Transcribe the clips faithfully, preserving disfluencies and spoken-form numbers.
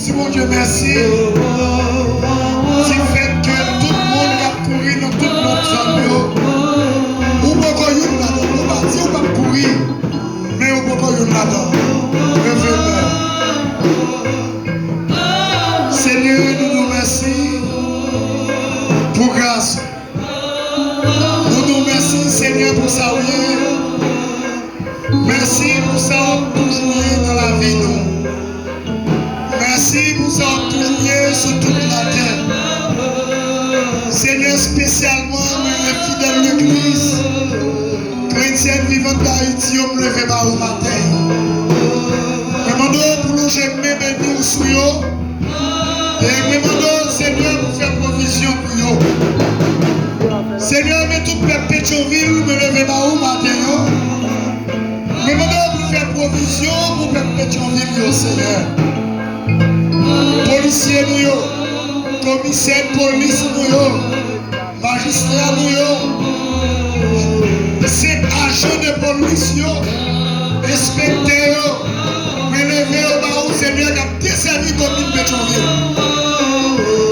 Di Bondye mèsi. Di fèt ke tout moun k ap kouri nan tout lòt zòn yo, ou poko youn ladan. Nou pa di ou p ap kouri, men ou poko youn ladan. Leve men. Senyè, nou di w mèsi pou gras ou. Nou di w mèsi, Senyè, pou sa w ye. Mèsi pou sa w ap toujou ye nan lavi nou. Mèsi pou sa w ap toujou ye sou tout latè. Senyè, espesyalman, mwen, fidèl legliz kretyèn vivan Dayiti yo, m leve ba ou maten. Mwen mande w pou lonje men beni w sou yo. E mwen mande w, Senyè, pou fè pwovizyon pou yo. Senyè, men tout pèp Petyonvil, mwen leve ba ou maten yo. Mwen mande w pou fè pwovizyon pou pèp Petyonvil yo, Senyè. Polisye nou yo, komisè polis nou yo, majistra nou yo, se ajan de polis yo, enspektè yo, mwen leve yo ba ou, Senyè, k ap desèvi komin Petyonvil.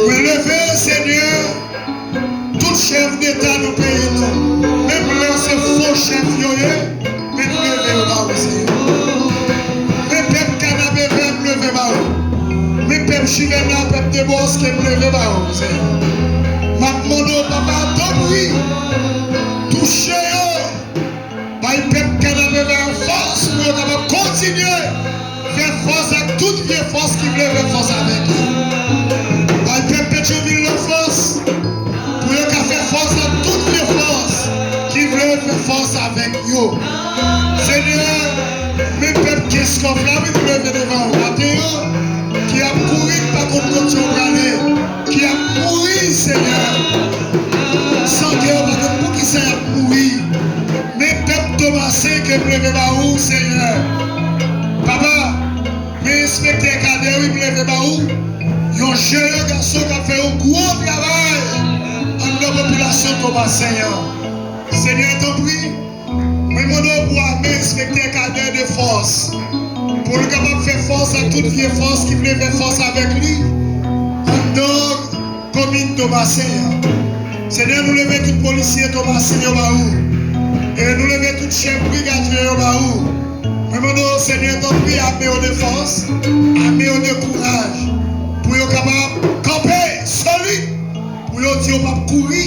Mwen leve, Senyè, tout chèf deta nan peyi nou, menm lè se fo chèf yo ye, men nou leve yo ba ou, Senyè. Men pèp Kanapevè, m leve ba ou. Men pèp Jivenal, pèp Debòske, m leve ba ou, Senyè. M ap mande w, papa, tanpri, touche yo. Bay pèp Kanapevè a fòs pou yo kapab kontinye fè fòs ak tout vye fòs ki vle fè fòs avèk yo. Bay pèp Petyonvil la fòs pou yo ka fè fòs ak tout vye fòs ki vle fè fòs avèk yo. Senyè, men pèp Kenskòf la, wi, nou leve devan ou maten yo, ki ap kouri, ki pa konn kote yo prale, ki ap mouri, Senyè. San kè yo pa konn poukisa y ap mouri. Men pèp Tomasen ke m leve ba ou, Senyè. Papa, men enspektè Kadè, wi, m leve ba ou. Yon jeran gason k ap fè yon gwo travay anndan popilasyon Tomasen an. Senyè, tanpri, mwen mande w pou ame enspektè Kadè de fòs, pou l kapab fè fòs ak tout vye fòs ki vle fè fòs avèk li anndan komin Tomasen an. Senyè, nou leve tout polisye Tomasen yo ba ou. E nou leve tout chèf brigadye yo ba ou. Mwen mande w, Senyè, tanpri, ame yo de fòs, ame yo de kouraj, pou yo kapab kanpe solid, pou yo di yo p ap kouri,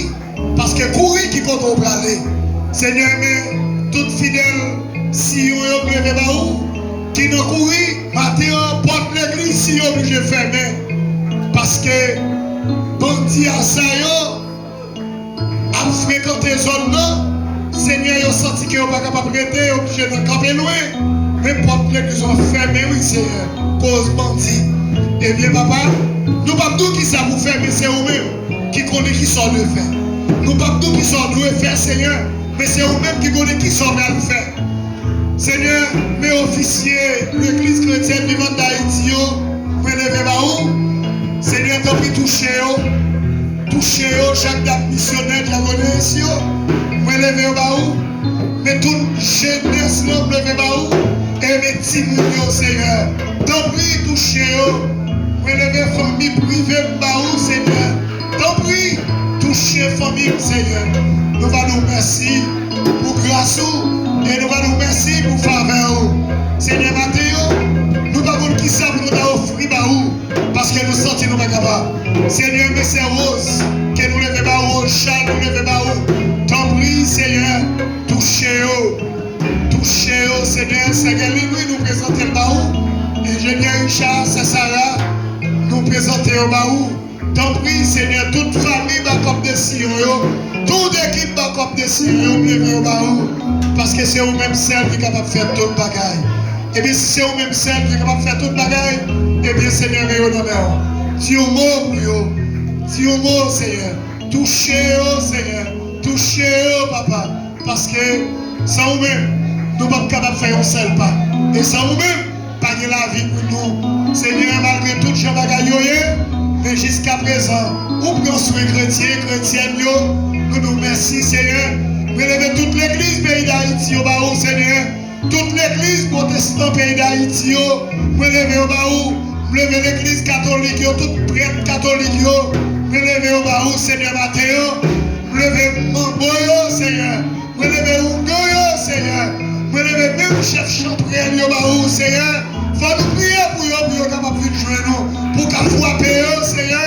paske kouri ki kote w prale. Senyè, men tout fidèl Siyon yo m leve ba ou, ki nan kouri, maten an, pòt legliz Siyon oblije fèmen, paske bandi a sa yo ap frekante zòn nan. Senyè, yo santi ke yo pa kapab rete, yo oblije nan kanpe lwen. Men pòt legliz yo fèmen, wi, Senyè, koz bandi. Ebyen, papa, nou p ap di w kisa pou fè, men se ou menm ki konnen kisa w dwe fè. Nou p ap di w kisa w dwe fè, Senyè, men se ou menm ki konnen kisa w pral fè. Senyè, men ofisye legliz kretyèn vivan Dayiti yo, mwen leve ba ou. Senyè, tanpri touche yo. Touche yo, chak dat misyonè, dyakonis yo, mwen leve yo ba ou. Men tout jenès lan, m leve ba ou. E men timoun yo, Senyè, tanpri touche yo. Mwen leve fanmi prive m ba ou, Senyè. Tanpri, touche fanmi m, Senyè. Nou va di w mèsi pou gras ou, e nou va di w mèsi pou favè ou. Senyè, maten yo, nou pa konn kisa pou nou ta ofri ba ou, paske nou santi nou pa kapab. Senyè, men sè Woz, ke nou leve ba ou, Woz Chal, nou leve ba ou. Tanpri, Senyè, touche yo. Touche yo, Senyè, sè Gèlin, wi, nou prezante l ba ou. Enjenyè Richard, sè Sara, nou prezante yo ba ou. Tanpri, Senyè, tout fanmi Bakòp de Siyon yo, tout ekip Bakòp de Siyon yo, m leve yo ba ou, paske se ou menm sèl ki kapab fè tout bagay. Ebyen, si se ou menm sèl ki kapab fè tout bagay, ebyen, Senyè, men yo nan men w. Di yon mo pou yo. Di yon mo, Senyè. Touche yo, Senyè. Touche yo, papa. Paske san ou menm, nou p ap kapab fè yon sèl pa. E san ou menm, pa gen lavi pou nou. Senyè, malgre tout jan bagay yo ye, men jiskaprezan, ou pran swen kretyen, kretyèn yo. Nou di w mèsi, Senyè. Mwen leve tout legliz peyi Dayiti yo ba ou, Senyè. Tout legliz pwotestan peyi Dayiti yo, mwen leve yo ba ou. M leve legliz katolik yo, tout prèt katolik yo. Mwen leve yo ba ou, Senyè, maten an. M leve manbo yo, Senyè. Mwen leve ougan yo, Senyè. Mwen leve menm chèf chanpwèl yo ba ou, Senyè. Fò nou priye pou yo, pou yo kapab vin jwenn ou. Pou w ka frape yo, Senyè.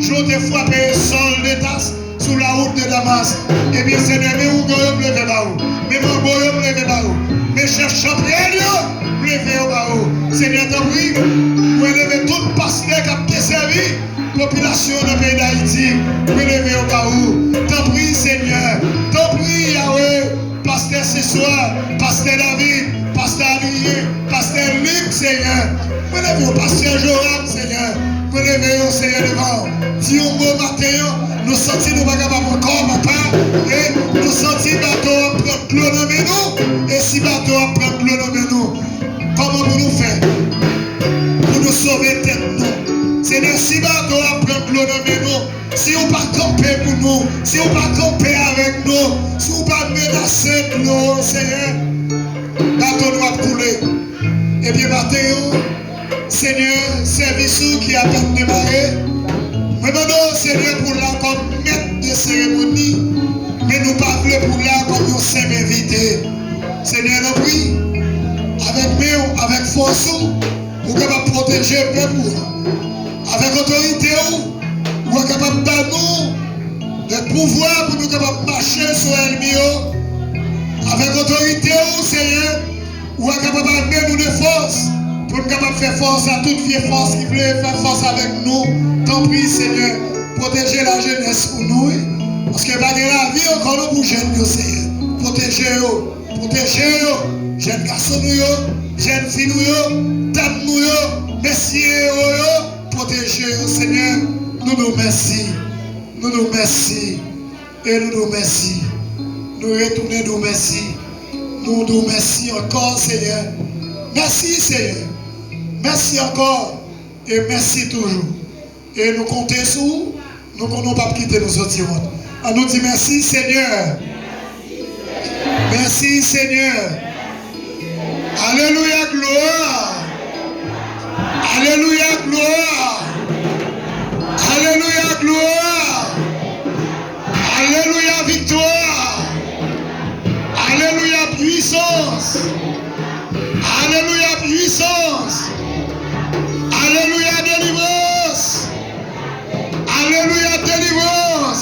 Jan w te frape Sòl de Tas sou lawout de Damas. Ebyen, Senyè, men ougan yo m leve ba ou. Men manbo yo m leve ba ou. Men chèf chanpwèl yo m leve yo ba ou. Senyè, tanpri, mwen leve tout pastè k ap desèvi popilasyon nan peyi Dayiti. Mwen leve yo ba ou. Tanpri, Senyè. Tanpri, Yawe. Pastè Seswa, pastè David, pastè Adrien, pastè Luc, Senyè. Mwen leve yo, pastè Joram, Senyè. Mwen leve yo, Senyè, devan ou. Di yon mo maten an, nou santi nou pa kapab ankò, papa. E nou santi bato a ap pran dlo nan men nou. E si bato a ap pran dlo nan men nou, kòman pou nou fè pou nou sove tèt nou? Senyè, si bato a ap pran dlo nan men nou, si ou pa kanpe pou nou, si ou pa kanpe avèk nou, si ou pa menase dlo, Senyè, bato nou ap koule. Ebyen, maten an, Senyè, sèvis ou ki apèn demare, mwen mande w, Senyè, pou w la kòm mèt de seremoni, men nou pa vle pou w la kòm yon senp envite. Senyè, tanpri, avèk men w, avèk fòs ou, ou kapab pwoteje pèp ou a. Avèk otorite ou, ou kapab ba nou de pouvwa pou nou kapab mache sou ènmi yo. Avèk otorite ou, Senyè, ou kapab ame nou de fòs pou nou kapab fè fòs a tout vye fòs ki vle fè fòs avèk nou. Tanpri, Senyè, pwoteje lajenès pou nou, wi. Paske pa gen lavi ankò non pou jèn yo, Senyè. Pwoteje yo, pwoteje yo. Jèn gason nou yo, jèn fi nou yo, dam nou yo, mesye yo, yo, pwoteje yo, Senyè. Nou di w mèsi. Nou di w mèsi. E nou di w mèsi. Nou retounen di w mèsi. Nou di w mèsi ankò, Senyè. Mèsi, Senyè. Mèsi ankò. E mèsi toujou. E nou konte sou ou. Nou konnen w p ap kite nou soti wont. Ann nou di mèsi, Senyè. Mèsi, Senyè. Alelouya, glwa. Alelouya, glwa. Alelouya, glwa. Alelouya, viktwa. Alelouya, pwisans. Alelouya, pwisans. Alelouya, delivrans. Alelouya, delivrans.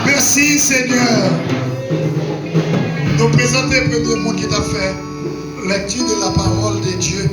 Mèsi, Senyè. Nou prezante premye moun ki t ap fè lecture de la parole de Dieu.